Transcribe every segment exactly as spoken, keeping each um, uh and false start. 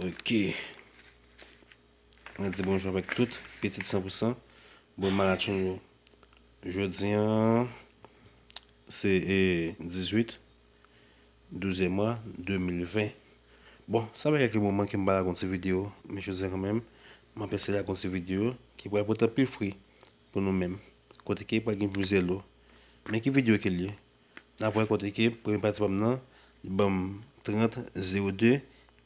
Ok. Mwen di bonjou avèk tout pitit san pou san. Bon, malatchon yo. Jodi an, se, e, dizuit, douzèm mwa, de mil ven. Bon, sa fè kèlke moman ke m pa lage yon ti videyo, men jodi an kanmenm, m ap eseye lage yon ti videyo ki pral pote anpil fwi pou nou menm. Kote ke pral gen plizyè lo. Men ki videyo ke l ye? N ap wè kote ke premye pati pa m nan, li ban m trant zewo de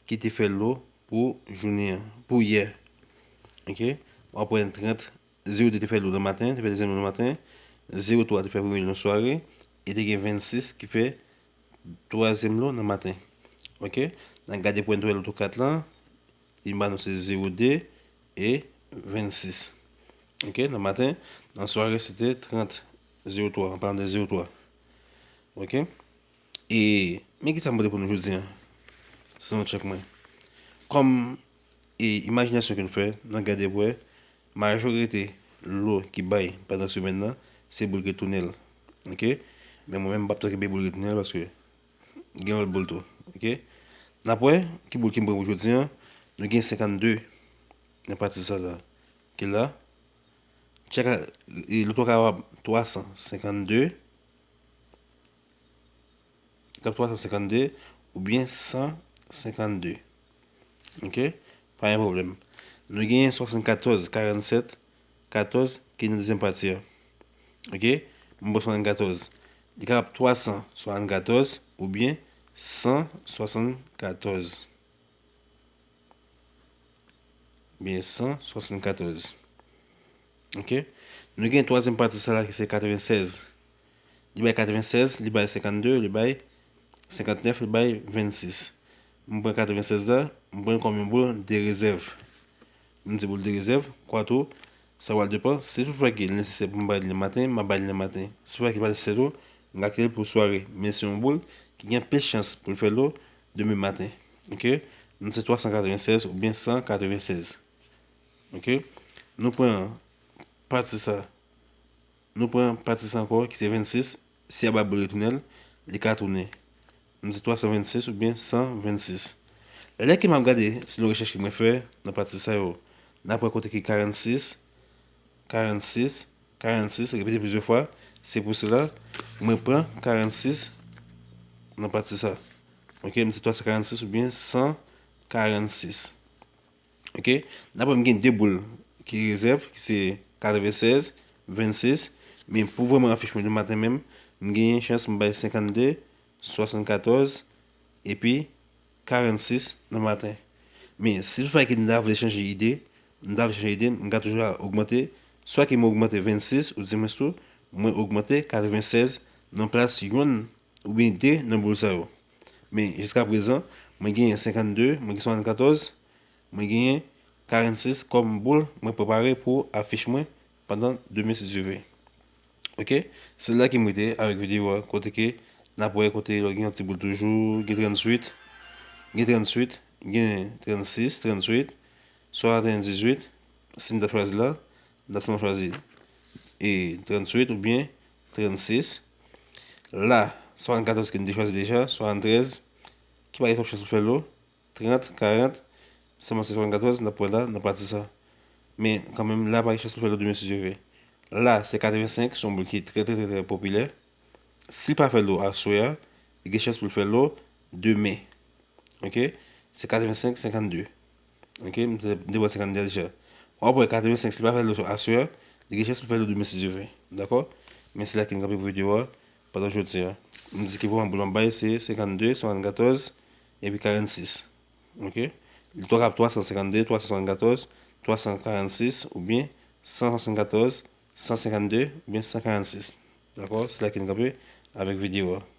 ki te fè lo pou jounen an, pou yè. Ok? W ap wè trant zewo de te fè lo nan maten, te fè dezyèm lo nan maten, zewo twa te fè premye lo nan sware, e te gen vennsis ki fè twazyèm lo nan maten. Ok? N a gade pwen twè loto kat lan, li ba nou se zewo de e vennsis. Ok? Nan maten, nan sware se te trant zewo twa, an palan de zewo twa. Ok? E, men ki sa m pote pou nou jodi an, selon tchèk mwen. Kòm, e, imajinasyon ke n fè, n a gade pou wè, majorite lo ki bay pandan semèn nan, se boul ki tounen l. Ok? Men mwen menm, m p ap twò kenbe boul ki tounen l paske gen lòt boul tou. Ok? N ap wè ki boul ki m pran pou jodi an. Nou gen senkannde nan pati sa la. Ki la. Tchèk, e, loto kapab twa san senkannde, kap twa san senkannde oubyen san senkannde. Ok? Pa gen pwoblèm. Nou genyen swasannkatòz karannsèt katòz ki nan dezyèm pati a. Ok? M pran swasannkatòz. Li kapab twa san swasannkatòz oubyen san swasannkatòz. Oubyen san swasannkatòz. Ok? Nou gen twazyèm pati sa la ki se katrevennsèz. Li bay katrevennsèz, li bay senkannde, li bay senkantnèf, li bay vennsis. M pran katrevennsèz la, m pran l kòm yon boul de rezèv. M di boul de rezèv, kwa tou, sa pral depann. Si toutfwa ke li nesesè pou m bay li nan maten, m ap bay li nan maten. Si toutfwa ke li pa nesesè tou, m ka kite l pou sware. Men se yon boul ki gen plis chans pou l fè lo demen maten. Ok? M di se twa san katrevennsèz oubyen san katrevennsèz. Ok? Nou pran pati sa. Nou pran pati sa ankò, ki se vennsis. Si a bay boul retounen l, li ka tounen. M di twa san vennsis oubyen san vennsis. Lè ke m ap gade, selon rechèch ke mwen fè nan pati sa yo, n ap wè kote ki karannsis, karannsis, karannsis, repete plizyè fwa. Se pou sela, mwen pran karannsis nan pati sa. Ok, m di twa san karannsis oubyen san karannsis. Ok? N ap wè m gen de boul ki rezèv, ki se katrevennsèz, vennsis. Men pou vrèman afich mwen de maten menm, m genyen chans m bay senkannde, swasannkatòz, epi karannsis nan maten. Men si toutfwa ke m ta vle chanje ide, m ta vle chanje ide, m ka toujou ogmante, swa ke mwen ogmante vennsis, oudimwens tou, mwen ogmante katrevennsèz nan plas yonn oubyen de nan boul sa yo. Men jiskaprezan, mwen genyen senkannde, mwen gen swasannkatòz, mwen genyen karannsis kòm boul mwen prepare pou afich mwen pandan demen si Dye vle. Ok? Se la ke m rete avèk videyo a, kote ke n ap wè kote lè gen yon ti boul toujou, gen tranntuit, gen tranntuit, gen trannsis, tranntuit, swasanndizwit, si n ta chwazi la, n ta sèlman chwazi e tranntuit oubyen trannsis. La, swasannkatòz ke n te chwazi deja, swasanntrèz, ki pa gen twòp chans pou fè lo, trant, karant, sèlman se swasannkatòz n ap pran la nan pati sa. Men kanmenm, la pa gen chans pou fè lo demen si Dye vle. La, se katrevensenk, se yon boul ki trè, trè, trè, trè popilè. Si l pa fè lo aswè a, li gen chans pou l fè lo demen. Ok? Se katrevensenk senkannde. Ok? M te, m te pran senkannde a deja. W ap wè katrevensenk, si l pa fè lo aswè a, li gen chans pou l fè lo demen si Dye vle. Dakò? Men se la ke n kanpe pou videyo a pandan jodi a. M di ki vrèman boul m ap bay se senkannde, swasannkatòz, epi karannsis. Ok? Li twa kap twa san senkannde, twa san swasannkatòz, twa san karannsis, oubyen san swasannkatòz, san senkannde, oubyen san karannsis. Dakò? Se la ke n kanpe avèk videyo a.